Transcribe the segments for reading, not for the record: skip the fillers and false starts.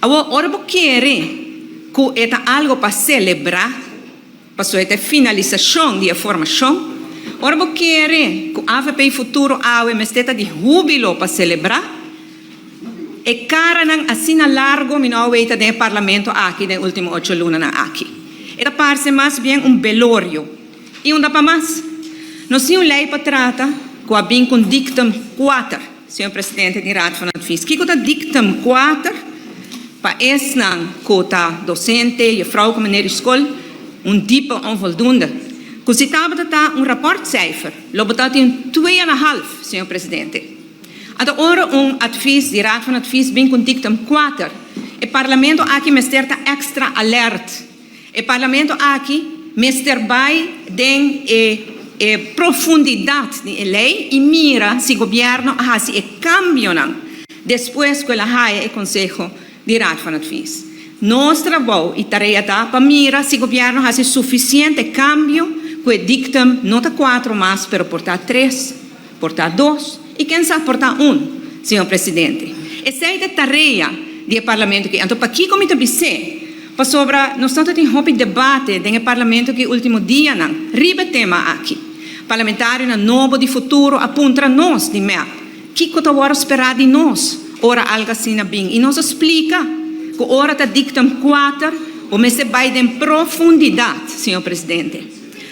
Awor, ora bo kere ku e ta algo pa selebrá, pasobra e ta e finalisashon di e formashon, ora bo kere ku avp Futuro awe mester ta di húbilo pa selebrá, e karanan asina largo mi no a weita den e parlamento aki den e último ocho lunanan aki. E ta parse mas bien un belorio. I unda pa mas? Nos tin un lei pa trata ku a bin ku un dictum kuater. Señor Presidente di Raad van Advies, kiko ta dictum kuater pa esnan ku ta docente, juffrouw ku meneer di skol, un diepe onvoldoende. Ku si tabata ta un rapportcijfer, lo bo ta tin un twee en een half, señor Presidente. Anto ora un advies di Raad van Advies bin ku un dictum kuater, e Parlamento aki mester ta extra alert. E Parlamento aki mester bai den e e profundidat di e lei i mira si Gobierno a hasi e kambionan despues ku el a haya e konseho di Raad van Advies. Nos trabou i tarea ta pa mira si Gobierno hasi sufisiente kambio ku e dictum no ta kuatro mas pero por ta tres, por ta dos i ken sa por ta un, señor Presidente. Esei ta e tarea di e Parlamento aki. Anto pakiko mi ta bis'é? Pasobra nos no ta tin hopi debate den e Parlamento aki ultimo dianan riba e tema aki. Parlamentarionan nobo di futuro a puntra nos di mep kiko ta wòrdu sperá di nos ora algu asina bin i nos a splika ku ora ta dictum kuater bo mester bai den profundidat, señor Presidente.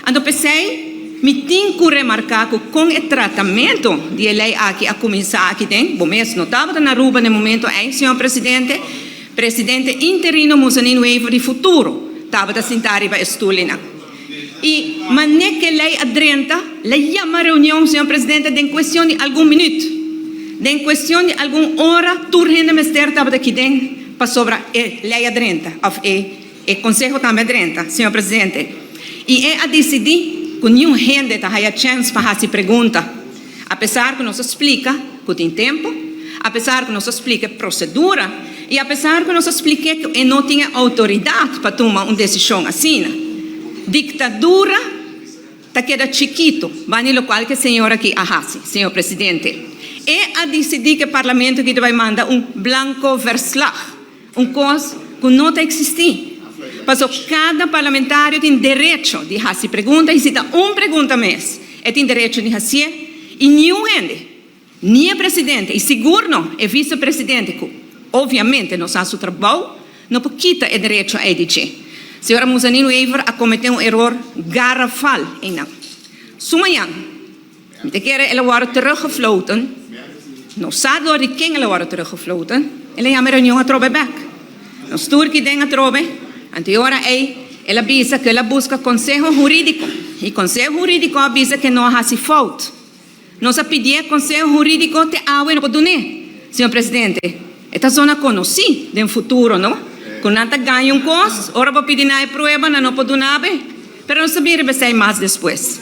Anto p'esei mi tin ku remarká ku kon e tratamentu di e lei aki a kuminsá aki den, bo mes no tabata na Aruba na e momento ei, señor Presidente, Presidente interino Muzanine Wever di Futuro tabata sintá riba e stulinan. I mané ku e lei a drenta, la yama reunion, señor Presidente, den kuestion di algun minüt. Den kuestion di algun ora tur hende mester tabata aki den pasobra e lei a drenta òf e E konseho tambe a drenta, señor presidente, i e a disidí ku niun hende ta haya chèns pa hasi pregunta, apesar ku nos a splika ku tin tempu, apesar ku nos a splika e prosedura i apesar ku nos a splik'é ku e no tin e outoridat pa tuma un desishon asina. Diktadura ta keda chikitu bani lokual ku e señor aki a hasi, señor presidente. E a disidí ku e parlamento aki ta bai manda un blanko verslag. Un kos ku no ta eksistí. Paso kada parlamentario tin derecho di hasi pregunta i si ta un pregunta mes e tin derecho di hasié i niun hende, ni e presidente i sigur no e visepresidente ku obviamente no sa su trabou, no por kita e derecho ei di dje. Señora Muzanine Wever a kometé un eror garafal einan. Su mañan. Mi ta kere el a wòrdu teruggefloten. No sa dor di ken el a wòrdu teruggefloten. El a yama e reunion atrobe bèk. Nos tur ki den atrobe. Anto e ora ei el a bisa ku el a buska konseho hurídiko. I konseho hurídiko a bisa ku e no a hasi fout. Nos a pidié konseho hurídiko te awe no por dun'é. Señor Presidente, e ta zona konosí den futuro, no? Ku nan ta gaña un kos, ora bo pidi nan e prueba nan no por duna be. Pero nos ta bin riba esei mas despues.